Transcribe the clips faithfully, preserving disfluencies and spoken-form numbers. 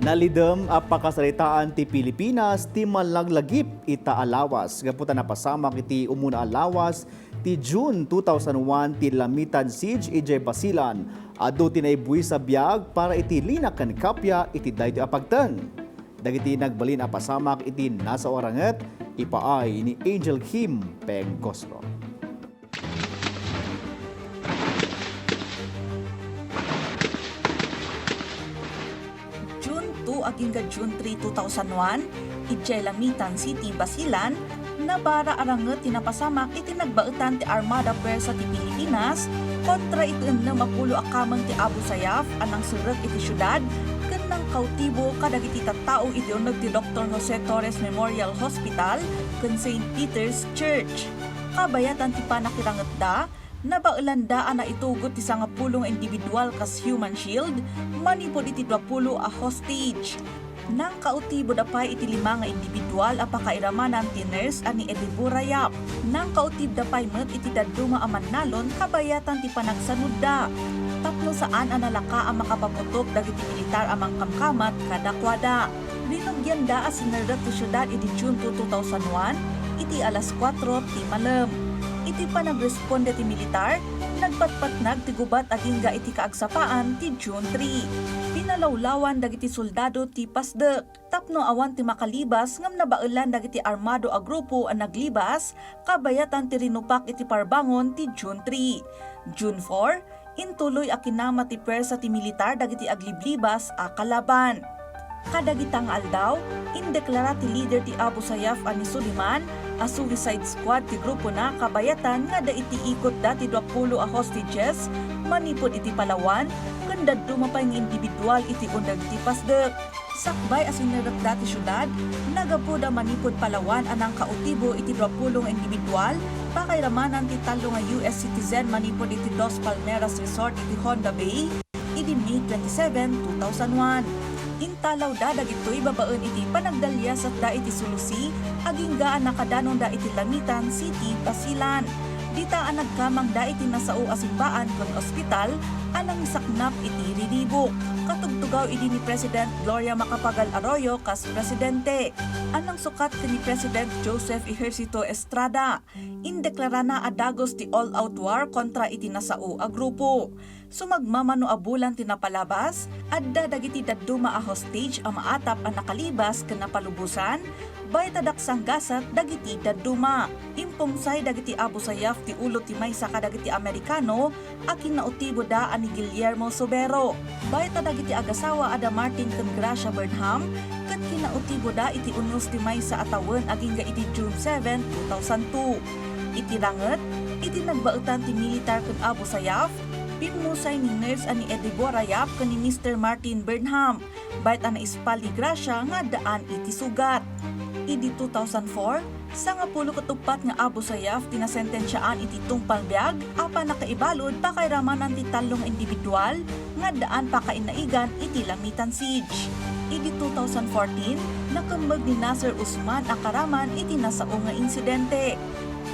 Nalidem a pakasaritaan ti Pilipinas ti manlaglagip ita a lawas gapu ta napasamak iti umuna a lawas ti June two thousand one ti Lamitan Siege idiay Basilan. Adu ti naibuis a biag para iti linak ken kappia iti daytoy a pagteng. Dagiti nagbalin a pasamak iti nasao a ranget, ipaay ni Angel Kim Pengosro. June two agingga June three, two thousand one, idiay Lamitan City, Basilan, nabara a ranget ti napasamak iti nagbaetan ti Armada Puwersa ti Pilipinas kontra iti ennem a pulo a kameng ti Abu Sayyaf a nangserrek iti siudad ken nangkautibo kadagiti tattao iti uneg ti Doktor Jose Torres Memorial Hospital ken Saint Peter's Church. Kabayatan ti panakirangetda, nabaelanda a naitugot ti sangapulo nga individual kas human shield manipud iti duapulo a hostage. Nangkautiboda pay iti lima nga individual a pakairamanan ti nurse a ni Edibo Rayap. Nangkautibda pay met iti dadduma a mannalon kabayatan ti panagsanudda tapno saan a nalaka a makapaputok dagiti militar a mangkamkamat kadakuada. Rinugianda a sinerrek ti siudad idi June two, two thousand one, iti alas kuatro ti malem. Iti panagresponde ti militar, nagpatpatnag ti gubat agingga iti kaagsapaan ti June three. Pinalawlawan dagiti soldado ti pasdek tapno awan ti makalibas ngem nabaelan dagiti armado a grupo a naglibas kabayatan ti rinupak iti parbangon ti June three. June four, intuloy a kinama ti puwersa ti militar dagiti agliblibas a kalaban. Kadagita nga aldaw, indeklara ti lider ti Abu Sayyaf a ni Suleiman a suicide squad ti grupona kabayatan nga adda iti ikotda ti duapulo a hostages manipud iti Palawan ken dadduma pay nga individual iti uneg ti pasdek. Sakbay a sinerrekda ti siudad, naggapuda manipud Palawan a nangkautibo iti duapulo nga individual, pakairamanan ti tallo nga U S citizen manipud iti Dos Palmeras Resort iti Honda Bay, idi May twenty-seven, two thousand one. Intalawda dagitoy babaen iti panagdaliasatda iti sulusi agingga a nakadanonda iti Lamitan City, Basilan. Dita a nagkamangda iti nasao a simbaan ken ospital a nangisaknap iti riribuk. Katugtugaw idi ni President Gloria Macapagal Arroyo kas presidente, a nangsukat ken ni President Joseph Ejercito Estrada, indeklarana a dagos ti all-out war kontra iti nasao a grupo. Sumagmamano a bulan ti napalabas, adda dagiti dadduma a hostage a maatap a nakalibas ken napalubosan, bayta daksanggasat dagiti dadduma. Impungsay dagiti Abu Sayyaf ti ulo ti maysa kadagiti Amerikano a kinautiboda a ni Guillermo Sobero. Bayta dagiti agasawa a da Martin ken Gracia Burnham ket kinautiboda iti unos ti maysa a tawen agingga iti June seven, two thousand two. Iti ranget, iti nagbaetan ti militar ken Abu Sayyaf, pimmusay ni nurse a ni Edibo Rayap ken ni Mister Martin Burnham, bayt a naispal ni Gracia nga addaan iti sugat. Idi two thousand four, sangapulo ket uppat nga Abu Sayyaf ti nasentensiaan iti tungpal biag a pannakaibalud pakairamanan ti tallo nga individual nga addaan pakainaigan iti Lamitan Siege. Idi two thousand fourteen, nakemmeg ni Nasser Usman a karaman iti nasao nga insidente.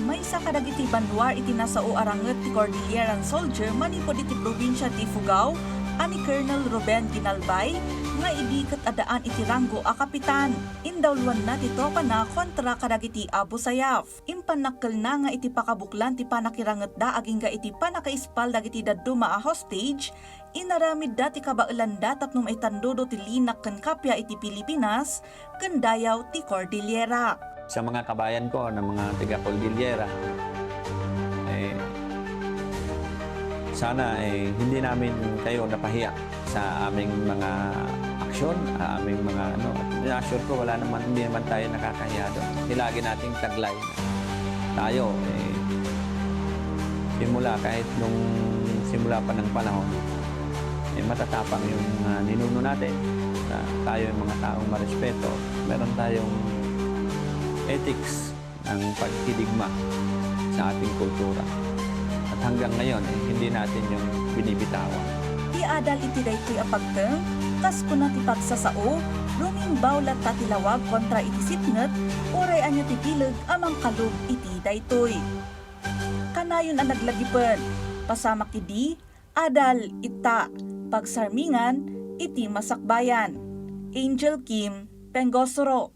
Maysa kadagiti banluar iti nasao a ranget ti Cordilleran soldier manipud iti probinsia ti Ifugao a ni Colonel Ruben Ginalbay nga idi ket addaan iti ranggo a kapitan. Indawloanna ti tropana kontra kadagiti Abu Sayyaf. Impannakkelna nga iti pakabuklan ti panakirangetda agingga iti pannakaispal dagiti dadduma a hostage, inaramidda ti kabaelanda tapno maitandudo ti linak ken kappia iti Pilipinas ken dayaw ti Cordillera. Sa mga kabayan ko na mga taga Cordillera, eh, sana, eh, hindi namin kayo napahiya sa aming mga aksyon, sa aming mga ano. At ina-assure ko, wala naman, hindi naman tayo nakakahiya doon. Lagi nating taglay. Tayo, eh, simula, kahit nung simula pa ng panahon, eh, matatapang yung, ah, ninuno natin. Na tayo yung mga taong marespeto, meron tayong ethics ng pagkidigma sa ating kultura. At hanggang ngayon, eh, hindi natin yung binibitawan. Ti adal iti daytoy a pagteng, kas kuna ti pagsasao, rumimbaw latta ti lawag kontra iti sipnget, uray ania ti bileg a mangkalub iti daytoy. Kanayon a naglagipen, pasamak idi, adal ita, pagsarmingan iti masakbayan. Angel Kim Pengosoro,